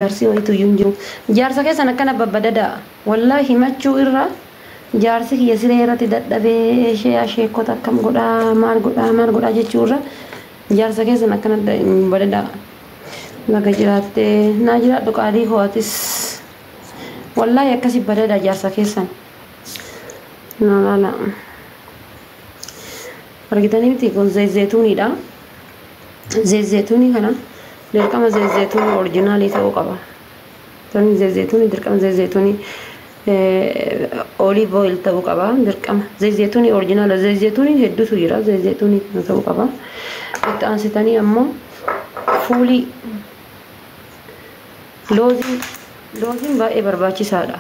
Jaarsi wayitu iyyuu hin jiru. Jaarsa keessan akkana babbadadaa. Wallaahi himachuu irra jaarsi kiyya siree irratti dadhabee ishee asheekota akkam godhaa maal godhaa maal godhaa jechuu irra jaarsa keessan akkana badadaa. Laga jiraattee naa jiraadhu qaalii koo atis. Wallaahi akkasi badadaa jaarsa keessan. Naa laala. Argitanii miti kun zeetuuniidha. Zeetuunii kana dirqama zeetuunii oriijinaalii ta'uu qaba. Tani zeetuunii dirqama zeetuunii olive oil ta'uu qaba dirqama zeetuunii oriijinaala zeetuunii hedduutu jira zeetuunii kana ta'uu qaba. Itti aansitanii ammoo fuulii looziin looziin baay'ee barbaachisaadha.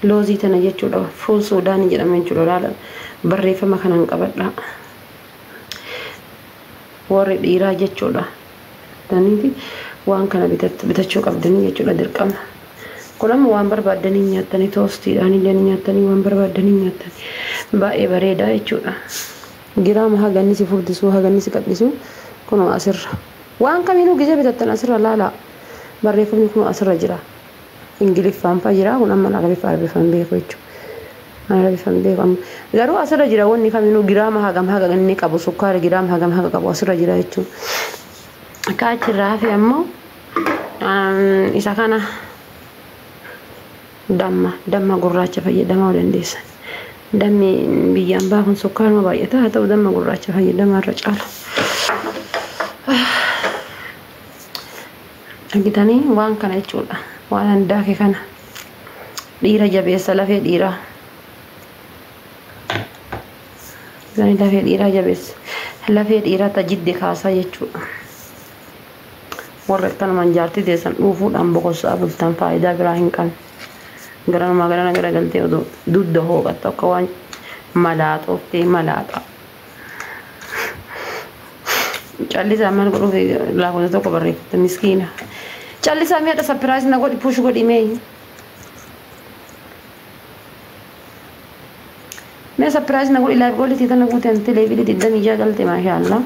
Loozii tana jechuudha fuul suudaanii jedhama jechuudha laala barreeffama kanaan qabadha. Warri dhiiraa jechuudha. Taniiti waan kana bitachuu qabdanii jechuudha dirqama. Kun amma waan barbaaddanii nyaattanii toostiidhaan illee nyaattanii waan barbaaddanii nyaattanii baay'ee bareeda jechuudha. Giraama haga inni si furdisuu haga inni si qal'isu kunoo asirra. Waan kamiinuu gisee bitattan asirra laalaa barreeffamni kunoo asirra jira. Ingiliffaan fa'a jira kun amma arabiffaa arabiffaan beeku jechuudha. Arabiffaan beeku amma garuu asirra jira wanni kamiinuu giraama hagam haga inni qabu sukkaara giraama hagam haga qabu asirra jira jechuudha. Akka achirraa hafe ammoo isa kana damma damma gurraacha fayyadamaa dandeessan. Dammi biyyaan baa kun sukkaaruma baay'ata haa ta'u damma gurraacha fayyadamaa irra caala. Argitanii waan kana jechuudha. Waan handaake kana dhiira jabeessa lafee dhiiraa. Lafee dhiiraa jabeessa. Lafee dhiiraa tajidde kaasaa jechuudha. Warra akkanumaan jaartii teessan dhuufuudhaan boqosaa bultan faayidaa biraa hin qabne. Garanumaa garana garagaltee oduu dugda hooqattu akka waan malaaxooftee malaaxa. Callisaa maal godhuuf lakkoofsa tokko barreeffatte miskiina. Callisaa mi'a sapiraayis na godhi push godhi mee. Mi'a sapiraayis na godhi laayif goolitii tana guuteen teleevilii digdamii jaha galte maashaallah.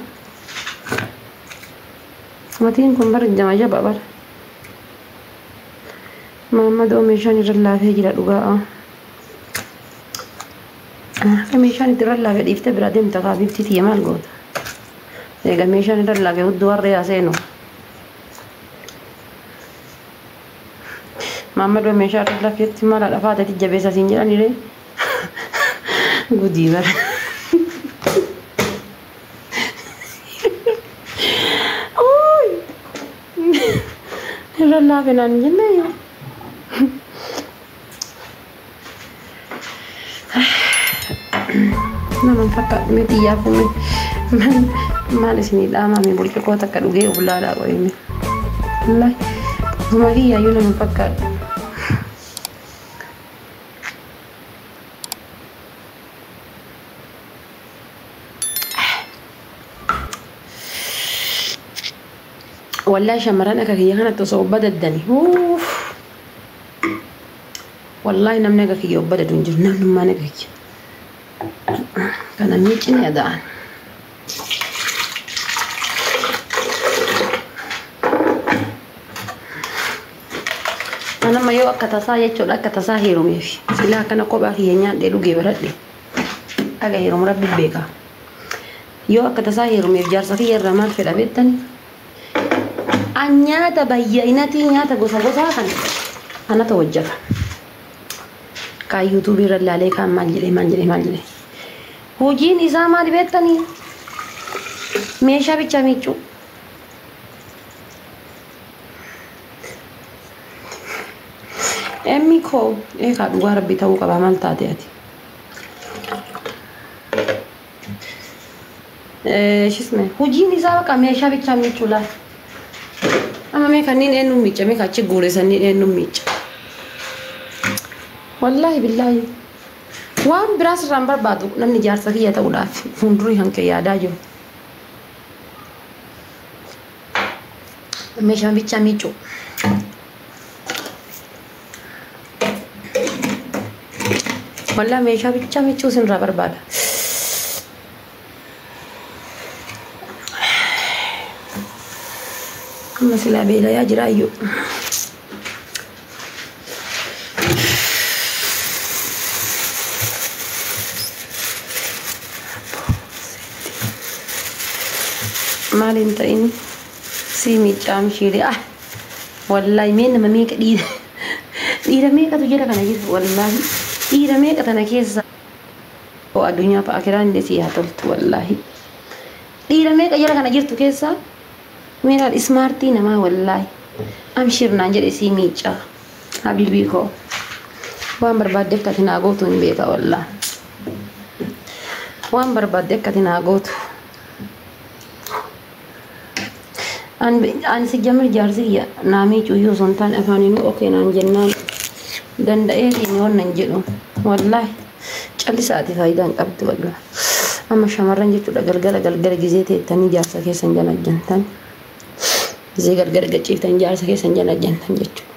Matiin kun bara jama jaba bara. Maammadoo meeshaan irra laafee jira dhugaa. Akka meeshaan itti irra laafee dhiiftee biraa deemta kaa bifti tiyya maal goota. Egaa meeshaan irra laafee hudduu warra yaa seenu. Maammadoo meeshaa irra laafeetti maal haadha faatetti jabeessa siin jedhaniree. Gudii bara. Irra laafe naan jenne yoo. Nama fakkaatu mee xiyyaa fume maal isinii dhaamame burcuqqoo takka dhugee of laalaa qoyime. Wallaahi ofuma kiyyaayyuu nama fakkaatu. Wallaahi shamarran akka kiyya kanatti osoo badaddani. Uuff. Wallaahi namni akka kiyya badadu hin jiru namnummaan akka kiyya. Kana miicine ada'an. Anamma yoo akka tasaa jechuudha akka tasaa heerumeef silaa akkana kophaa kiyya nyaadhee dhugee baradhe aga heerumu rabbi beeka. Yoo akka tasaa heerumeef jaarsa kiyya irraa maal fedha beektani? An nyaata bayya'inatii nyaata gosa gosaa kan anatu hojjeta. Kaan yuutuubii irra ilaalee kaan maal jedhee maal jedhee maal jedhee. Hojiin isaa maal beektanii? Meeshaa bichaa miiccuu. Emmi koo eegaa dhugaa rabbii ta'uu qaba maal taate ati? Shisme hojiin isaa bakka meeshaa bichaa miiccuu laal. Amma mee kanneen eenyuun miicca mee achi guure sanniin eenyuun miicca. Wallaahi billaahi waan biraas irraan barbaadu namni jaarsa kiyya ta'uudhaaf fuuldurii hanqee yaadaa jiru. Meeshaa bichaa miiccuu. Wallaahi meeshaa bichaa miiccuu isinirraa barbaada. Amma silaa beelayaa jiraayyuu. Maal hin ta'in sii miiccaa mishiilee ah wallaahi mee nama meeqa dhiira dhiira meeqatu jira kana jira wallaahi dhiira meeqa tana keessa addunyaa fa'a kiraan illee sii haa toltu wallaahi dhiira meeqa jira kana jirtu keessa meeqaan ismaartii namaa wallaahi amshir naan jedhe sii miiccaa habiibii koo waan barbaadde akka ati naa gootu hin beeka wallaahi waan barbaadde akka ati naa gootu. Ani si jamir jaarsi kiyya naa miicuu osoo hin taane afaaniinuu okee naan jennaan danda'eetiin waan nan jedhu wallaahi callisaati faayidaa hin qabdu wallaahi. Amma shamarran jechuudha galgala galgala gizee teettanii jaarsa keessan jala ajjantan gizee galgala gachiiftan jaarsa keessan jala ajjantan jechuudha.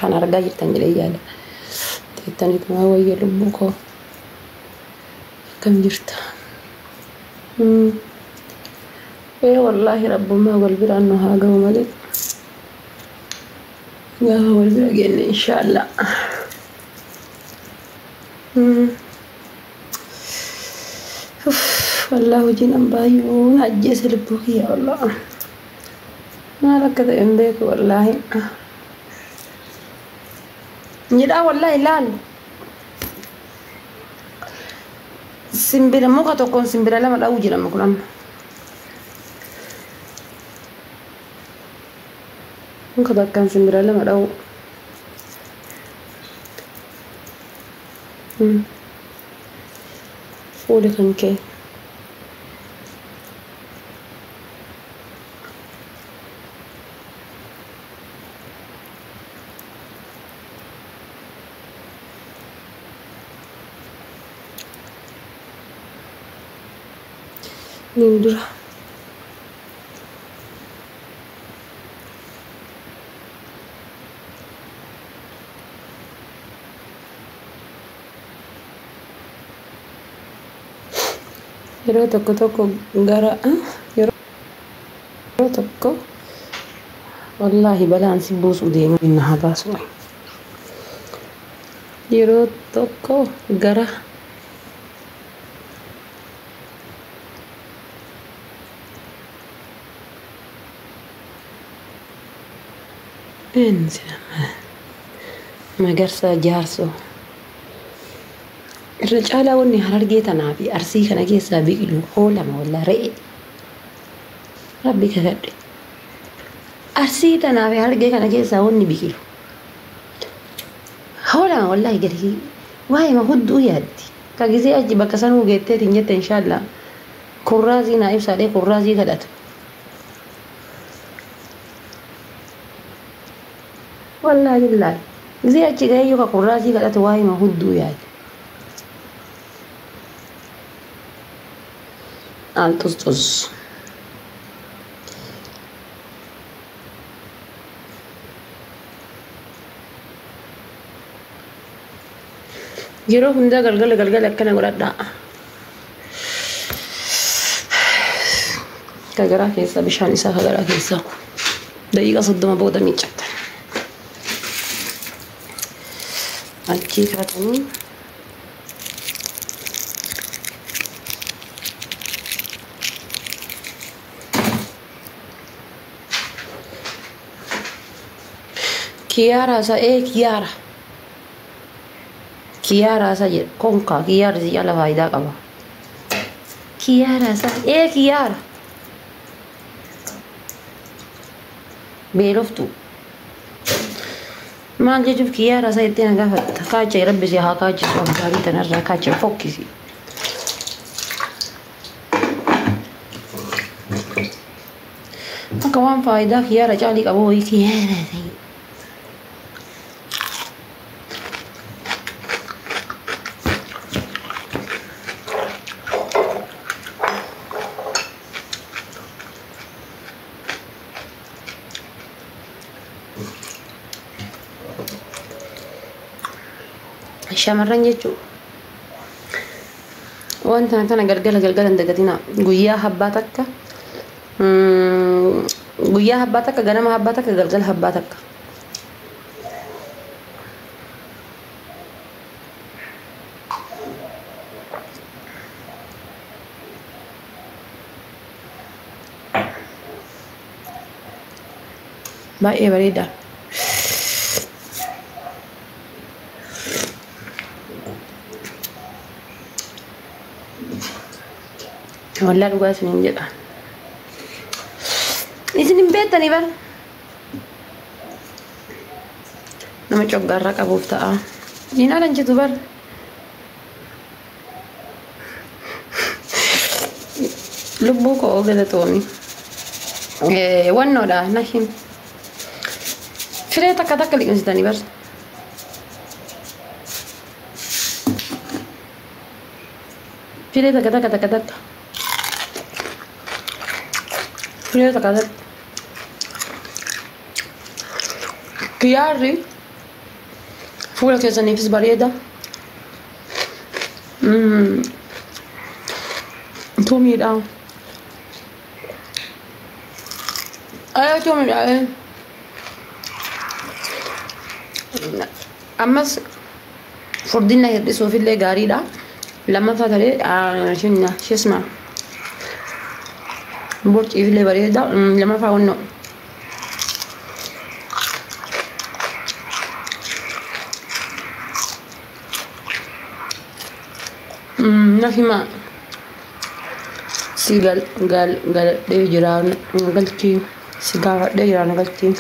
Kan argaa jirtan jedhee yaada. Teettanii tumaa wayya lubbuu koo akkam jirta? Ee wallaahi rabbummaa wal biraan nu haa ga'u malee gaafa wal bira geenne inshaallah. Wallaahi hojiin an baay'ee na ajjeese lubbuu kiyya wallaahi. Maal akka ta'e hin beeku wallaahi. Jedhaa wallaahi laal. Simbira muka tokkoon simbira lama dha'uu jedhama kun amma. Muka takkaan simbira lama dha'uu. Fuuli kan kee. Niin dura. Yeroo tokko tokko gara yeroo tokko wallaahi balaan si buusuu deemu inni haa baasu. Yeroo tokko gara Magarsaa Jaarsoo. Irra caalaa wanni harargee tanaa fi arsii kana keessaa biqilu hoolama wallaa re'ee. Rabbi kakadhe. Arsii tanaa fi harargee kana keessaa wanni biqilu. Hoolama wallaahi gadi waa'ee hudduu yaaddi. Ka gisee achi bakka sanuu geetteetiin jette inshaallah. Kurraazii naa ibsaadhee kurraazii kadhatu. Wallaahi billaahi. Gisee achi gahee yoo ka kurraazii kadhatu waa'ee hudduu yaaddi. Altustus. Yeroo hundaa galgala galgala akkana godhadhaa. Kagaraa keessa bishaan isaa kagaraa keessa daqiiqa 30 booda miiccattan. Achii kaatanii Kiyaara isa ee kiyaara. Kiyaara isa jedhu konkaa kiyyaarri si cala faayidaa qaba. Kiyaara isa ee kiyaara. Beeloftu. Maal jechuuf kiyyaara isa jettee na gaafatta. Kaacha rabbi si haa kaachisu abbaarii tanarraa kaacha fokkisi. Akka waan faayidaa kiyyaara caalii qabu wayii kiyyaara ta'e. Shamarran jechuun wanta kana galgala galgala hin dagatinaa. Guyyaa habbaa takka Guyyaa habbaa takka, ganama habbaa takka, galgala habbaa takka. Baay'ee bareeda. Wallaa dhugaa isiniin jedha. Isin hin beektanii bara. Nama coggaarraa qabuuf ta'a. Niin alanchitu bara. Lubbuu koo galatoomi. Wannoodha na him. Firee takka takka liqimsitanii bara. Firee takka takka takka takka. Firee takka takka. Kiyyaarri fuula keessaniifis bareeda. Tumiidha. Ayoo tumiidha. Ammas furdina hir'isuufillee gaariidha. Lammaffaa talee shinna shisma borciifillee bareeda. Lammaffaa wannoo. Na hima si gal gal galadhee jira, galchii si gaafadhee jira, na galchii.